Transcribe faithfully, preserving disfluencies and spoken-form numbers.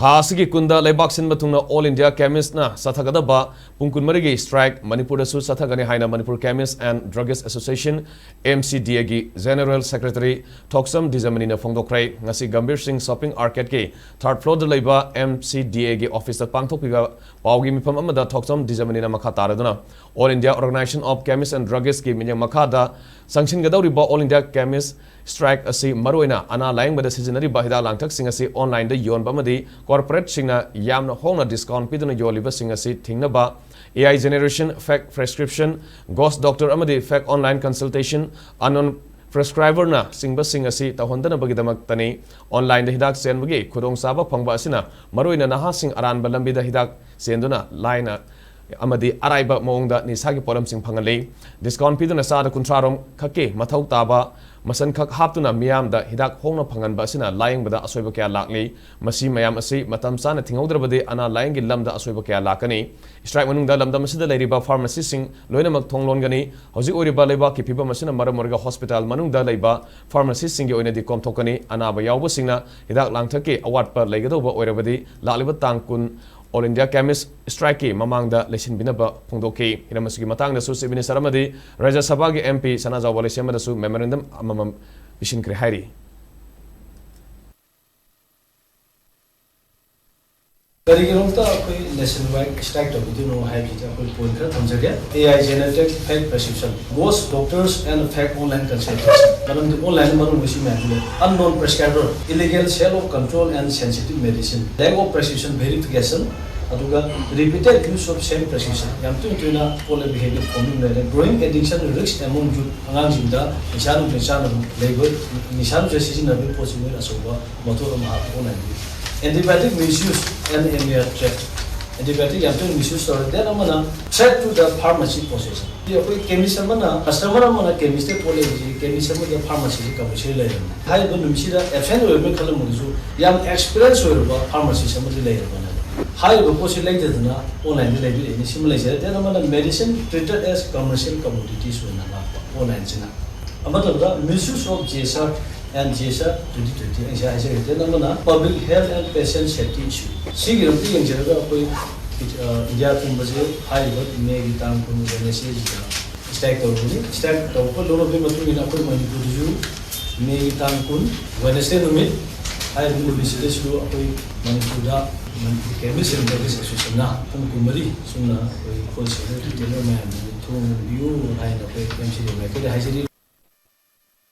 ꯊꯥ ꯑꯁꯤꯒꯤ ꯀꯨꯟꯗ ꯂꯩꯕꯥꯛ ꯁꯤꯟꯕ ꯊꯨꯡꯅ All India Chemistꯅ ꯆꯠꯊꯒꯗꯕ ꯄꯨꯡ ꯀꯨꯟꯃꯔꯤꯒꯤ strike ꯃꯅꯤꯄꯨꯔꯗꯁꯨ ꯆꯠꯊꯒꯅꯤ ꯍꯥꯏꯅ Manipur Chemist and Druggist Association, MCDAꯒꯤ General Secretary ꯊꯣꯛꯆꯝ ꯗꯤꯖꯃꯅꯤꯅ ꯐꯣꯡꯗꯣꯛꯈ꯭ꯔꯦ꯫ ꯉꯁꯤ ꯒꯝꯚꯤꯔ ꯁꯤꯡ Shopping Arcadeꯀꯤ third floorꯗ ꯂꯩꯕ MCDAꯒꯤ officeꯇ ꯄꯥꯡꯊꯣꯛꯄꯤꯕ ꯄꯥꯎꯒꯤ ꯃꯤꯐꯝ ꯑꯃꯗ ꯊꯣꯛꯆꯝ ꯗꯤꯖꯃꯅꯤꯅ ꯃꯈꯥ ꯇꯥꯔꯗꯨꯅ, All India Organization of Chemists and Druggistꯀꯤ ꯃꯤꯠꯌꯦꯡ ꯃꯈꯥꯗ ꯆꯪꯁꯤꯟꯒꯗꯧꯔꯤꯕ All India Chemist strike ꯑꯁꯤ ꯃꯔꯨꯑꯣꯏꯅ ꯑꯅꯥ ꯂꯥꯌꯦꯡꯕꯗ ꯁꯤꯖꯤꯟꯅꯔꯤꯕ ꯍꯤꯗꯥꯛ ꯂꯥꯡꯊꯛꯁꯤꯡ ꯑꯁꯤ onlineꯗ ꯌꯣꯟꯕ ꯑꯃꯗꯤ corporateꯁꯤꯡꯅ ꯌꯥꯝꯅ ꯍꯣꯡꯅ discount ꯄꯤꯗꯨꯅ ꯌꯣꯜꯂꯤꯕꯁꯤꯡ ꯑꯁꯤ ꯊꯤꯡꯅꯕ, AI generation, fake prescription, ghost doctor ꯑꯃꯗꯤ fake online consultation, unknown prescriberꯅ ꯆꯤꯡꯕꯁꯤꯡ ꯑꯁꯤ ꯇꯧꯍꯟꯗꯅꯕꯒꯤꯗꯃꯛꯇꯅꯤ꯫ Onlineꯗ ꯍꯤꯗꯥꯛ ꯆꯦꯟꯕꯒꯤ ꯈꯨꯗꯣꯡꯆꯥꯕ ꯐꯪꯕ ꯑꯁꯤꯅ ꯃꯔꯨꯑꯣꯏꯅ ꯅꯍꯥꯁꯤꯡ ꯑꯔꯥꯟꯕ ꯂꯝꯕꯤꯗ ꯍꯤꯗꯥꯛ ꯆꯦꯟꯗꯨꯅ ꯂꯥꯏꯅ ꯑꯃꯗꯤ ꯑꯔꯥꯏꯕ ꯃꯑꯣꯡꯗ ꯅꯤꯁꯥꯒꯤ ꯄꯣꯠꯂꯝꯁꯤꯡ ꯐꯪꯍꯜꯂꯤ꯫ Discount ꯄꯤꯗꯨꯅ ꯆꯥꯗ ꯀꯨꯟꯊ꯭ꯔꯥ ꯔꯣꯝ ꯈꯛꯀꯤ ꯃꯊꯧ ꯇꯥꯕ ꯃꯁꯟꯈꯛ ꯍꯥꯞꯇꯨꯅ ꯃꯤꯌꯥꯝꯗ ꯍꯤꯗꯥꯛ ꯍꯣꯡꯅ ꯐꯪꯍꯟꯕ ꯑꯁꯤꯅ ꯂꯥꯌꯦꯡꯕꯗ ꯑꯁꯣꯏꯕ ꯀꯌꯥ ꯂꯥꯛꯂꯤ꯫ ꯃꯁꯤ ꯃꯌꯥꯝ ꯑꯁꯤ ꯃꯇꯝ ꯆꯥꯅ ꯊꯤꯡꯍꯧꯗ꯭ꯔꯕꯗꯤ ꯑꯅꯥ ꯂꯥꯌꯦꯡꯒꯤ ꯂꯝꯗ ꯑꯁꯣꯏꯕ ꯀꯌꯥ ꯂꯥꯛꯀꯅꯤ꯫ Strike ꯃꯅꯨꯡꯗ ꯂꯝꯗꯝ ꯑꯁꯤꯗ ꯂꯩꯔꯤꯕ pharmacyꯁꯤꯡ ꯂꯣꯏꯅꯃꯛ ꯊꯣꯡ ꯂꯣꯟꯒꯅꯤ꯫ ꯍꯧꯖꯤꯛ ꯑꯣꯏꯔꯤꯕ ꯂꯩꯕꯥꯛꯀꯤ ꯐꯤꯕꯝ ꯑꯁꯤꯅ ꯃꯔꯝ ꯑꯣꯏꯔꯒ hospital ꯃꯅꯨꯡꯗ ꯂꯩꯕ pharmacyꯁꯤꯡꯒꯤ ꯑꯣꯏꯅꯗꯤ ꯀꯣꯝꯊꯣꯛꯀꯅꯤ꯫ ꯑꯅꯥꯕ ꯌꯥꯎꯕꯁꯤꯡꯅ ꯍꯤꯗꯥꯛ ꯂꯥꯡꯊꯛꯀꯤ ꯑꯋꯥꯠꯄ ꯂꯩꯒꯗꯧꯕ ꯑꯣꯏꯔꯕꯗꯤ ꯂꯥꯛꯂꯤꯕ ꯇꯥꯡ ꯀꯨꯟ All India Chemist strikeꯀꯤ ꯃꯃꯥꯡꯗ ꯂꯩꯁꯤꯟꯕꯤꯅꯕ ꯐꯣꯡꯗꯣꯛꯈꯤ꯫ ꯍꯤꯔꯝ ꯑꯁꯤꯒꯤ ꯃꯇꯥꯡꯗꯁꯨ Chief Minister ꯑꯃꯗꯤ ꯔꯥꯖ꯭ꯌ ꯁꯚꯥꯒꯤ MP ꯁꯅꯥꯖꯥꯎꯕ ꯂꯩꯁꯦꯝꯕꯗꯁꯨ memorandum ꯑꯃꯃꯝ ꯄꯤꯁꯤꯟꯈ꯭ꯔꯦ ꯍꯥꯏꯔꯤ꯫ ꯀꯔꯤꯒꯤꯗꯃꯛꯇ ꯑꯩꯈꯣꯏ nationwide strike ꯇꯧꯕꯤꯗꯣꯏꯅꯣ ꯍꯥꯏꯕꯁꯤꯗ ꯑꯩꯈꯣꯏ point ꯈꯔ ꯊꯝꯖꯒꯦ꯫ AI generated fake prescription, ghost doctors and fake online consultation꯫ ꯃꯔꯝꯗꯤ online ꯃꯅꯨꯡꯗ ꯁꯤ ꯃꯌꯥꯝꯁꯤ ꯂꯩ꯫ Unknown prescriber, illegal sale of control and sensitive medicine, lack of prescription verification, ꯑꯗꯨꯒ repeated use of same prescription, ꯌꯥꯝ ꯇꯣꯏꯅ ꯇꯣꯏꯅ ꯑꯣꯟꯂꯥꯏꯟ behavior forming ꯂꯩꯔꯦ꯫ Growing addiction risk among youth, ꯑꯉꯥꯡꯁꯤꯡꯗ ꯅꯤꯁꯥ ꯅꯨꯡꯁꯥ ꯆꯥꯅꯕ ꯂꯩꯕ, ꯅꯤꯁꯥ ꯅꯨꯡꯁꯥ ꯁꯤꯖꯤꯟꯅꯕꯒꯤ ꯄꯣꯠꯁꯤ ꯃꯣꯏꯅ ꯑꯆꯧꯕ ꯃꯊꯣꯜ ꯑꯃ ꯍꯥꯞꯄ ꯑꯣꯟꯂꯥꯏꯟꯒꯤ꯫ Antibiotic misuse and M A R trap, antibiotic ꯌꯥꯝ ꯇꯣꯏꯅ misuse ꯇꯧꯔꯦ꯫ Then ꯑꯃꯅ threat to the pharmacy process꯫ ꯑꯩꯈꯣꯏ chemist ꯑꯃꯅ, customer ꯑꯃꯅ chemistꯇ ꯄꯣꯠ ꯂꯩꯕꯁꯤ, chemist ꯑꯃꯒꯤ pharmacyꯁꯤ compulsory ꯂꯩꯔꯕꯅꯤ꯫ ꯍꯥꯏꯔꯤꯕ ꯅꯨꯃꯤꯠꯁꯤꯗ absent ꯑꯣꯏꯔꯕꯅꯤ ꯈꯜꯂꯝꯕꯗꯨꯁꯨ ꯌꯥꯝ experience ꯑꯣꯏꯔꯕ pharmacist ꯑꯃꯗꯤ ꯂꯩꯔꯕꯅꯦꯕ꯫ ꯍꯥꯏꯔꯤꯕ ꯄꯣꯠꯁꯤ ꯂꯩꯗꯗꯅ online ꯂꯩꯕꯤꯔꯛꯏꯅꯤ꯫ ꯁꯤꯃ ꯂꯩꯖꯔꯦ꯫ Then ꯑꯃꯅ medicine treated as commercial commodities ꯑꯣꯏꯅ ꯂꯥꯛꯄ onlineꯁꯤꯅ꯫ ꯑꯃꯇꯪꯗ misuse of G S R and G S twenty twenty ꯑꯩ ꯉꯁꯥꯏ ꯍꯥꯏꯖꯈ꯭ꯔꯦ꯫ ꯑꯃꯅ public health and patient safety issue꯫ ꯁꯤꯒꯤ ꯂꯝꯗ ꯌꯦꯡꯖꯔꯒ ꯑꯩꯈꯣꯏ, ꯑ, ꯏꯟꯗꯤꯌꯥ ꯄꯨꯝꯕꯁꯦ ꯍꯥꯏꯔꯤꯕ ꯃꯦꯒꯤ ꯇꯥꯡ ꯀꯨꯟ ꯋꯦꯅꯦꯁꯗꯦꯁꯤꯗ strike ꯇꯧꯔꯨꯕꯅꯤ꯫ Strike ꯇꯧꯕ ꯂꯧꯔꯛꯄꯒꯤ ꯃꯇꯨꯡ ꯏꯟꯅ ꯑꯩꯈꯣꯏ ꯃꯅꯤꯄꯨꯔꯗꯁꯨ ꯃꯦꯒꯤ ꯇꯥꯡ ꯀꯨꯟ ꯋꯦꯅꯦꯁꯗꯦ ꯅꯨꯃꯤꯠ ꯍꯥꯏꯔꯤꯕ ꯅꯨꯃꯤꯠꯁꯤꯗꯁꯨ ꯑꯩꯈꯣꯏ ꯃꯅꯤꯄꯨꯔꯗ, ꯃꯅꯤꯄꯨꯔ Chemist and Druggist Associationꯅ ꯄꯨꯡ ꯀꯨꯟꯃꯔꯤ ꯆꯨꯝꯅ ꯑꯩꯈꯣꯏ wholesale retailer ꯃꯌꯥꯝꯗ ꯊꯣꯡ ꯍꯥꯡꯕꯤꯌꯨ ꯍꯥꯏꯅ ꯑꯩꯈꯣꯏ ꯑꯦꯝ ꯁꯤ ꯃꯥꯏꯀꯩꯗ ꯍꯥꯏꯖꯔꯤ꯫